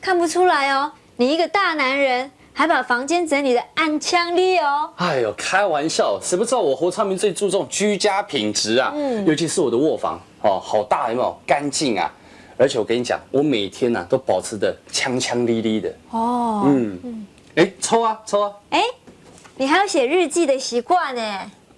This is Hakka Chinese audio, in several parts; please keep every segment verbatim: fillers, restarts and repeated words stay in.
看不出来哦，你一个大男人还把房间整理得恁淨俐哦。哎呦，开玩笑，谁不知道我侯昌明最注重居家品质啊？嗯，尤其是我的卧房哦，好大有没有？干净啊！而且我跟你讲，我每天呢、都保持得锵锵俐俐的。哦，嗯，哎，抽啊抽啊，哎，你还有写日记的习惯呢。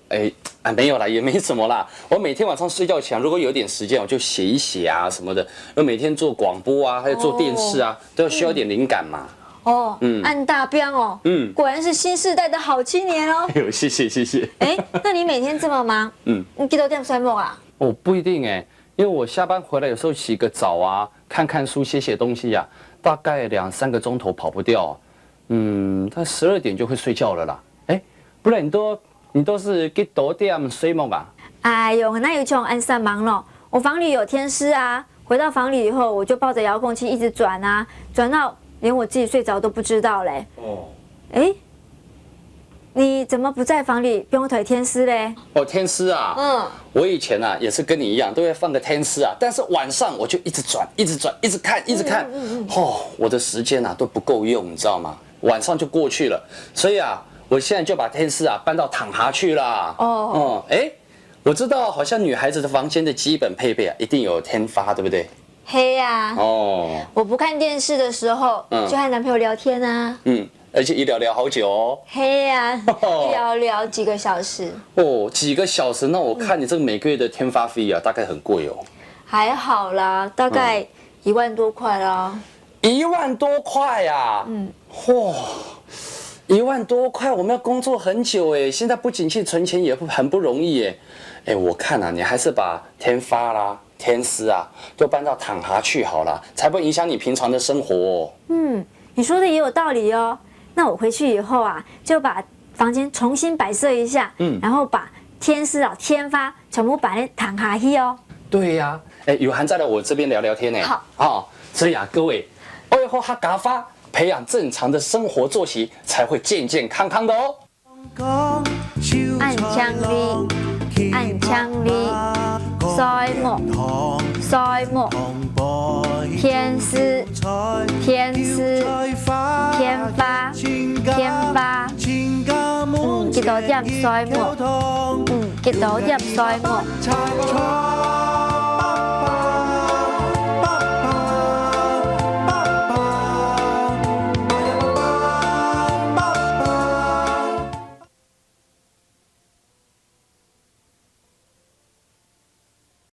哎啊没有啦，也没什么啦。我每天晚上睡觉前，如果有点时间，我就写一写啊什么的。我每天做广播啊，还有做电视啊，都要需要一点灵感嘛。哦，嗯，恁大方哦，嗯果然是新时代的好青年哦。哎呦，谢谢谢谢。哎，那你每天这么忙，嗯，你几多点睡目啊？哦，不一定哎，因为我下班回来有时候洗个澡啊，看看书，写写东西呀、大概两三个钟头跑不掉。嗯，他十二点就会睡觉了啦。哎，不然你都你都是几多点睡目啊？哎呦，哪有恁煞猛咯？我房里有天师啊，回到房里以后，我就抱着遥控器一直转啊，转到连我自己睡着都不知道嘞。哦，哎，你怎么不在房里帮我推天师嘞？哦，天师啊，嗯，我以前啊也是跟你一样，都会放个天师啊，但是晚上我就一直转，一直转，一直看，一直看，哦，我的时间啊都不够用，你知道吗？晚上就过去了，所以啊，我现在就把天师啊搬到躺下去啦。哦哦，哎，我知道，好像女孩子的房间的基本配备啊，一定有天花，对不对？嘿呀、哦，我不看电视的时候，嗯就和男朋友聊天啊。嗯，而且一聊聊好久哦。嘿呀、一聊聊几个小时。哦，几个小时，那我看你这个每个月的天花费啊，大概很贵哦。还好啦，大概一万多块啦。一万多块啊！嗯，嚯，一万多块，我们要工作很久哎，现在不景气，存钱也不很不容易哎。哎，我看啊，你还是把天花啦、天师啊，都搬到躺下去好了，才不会影响你平常的生活哦。嗯，你说的也有道理哦。那我回去以后啊，就把房间重新摆设一下，嗯然后把天师啊、天花全部摆在躺下去哦。对呀，哎，有閒再来我这边聊聊天呢。好，哦，所以啊，各位，愛好客家話，培养正常的生活作息，才会健健康康的哦。恁淨俐，恁淨俐，睡目，睡目，天師，天師，天花，天花，嗯，幾多點睡目，嗯，幾多點睡目。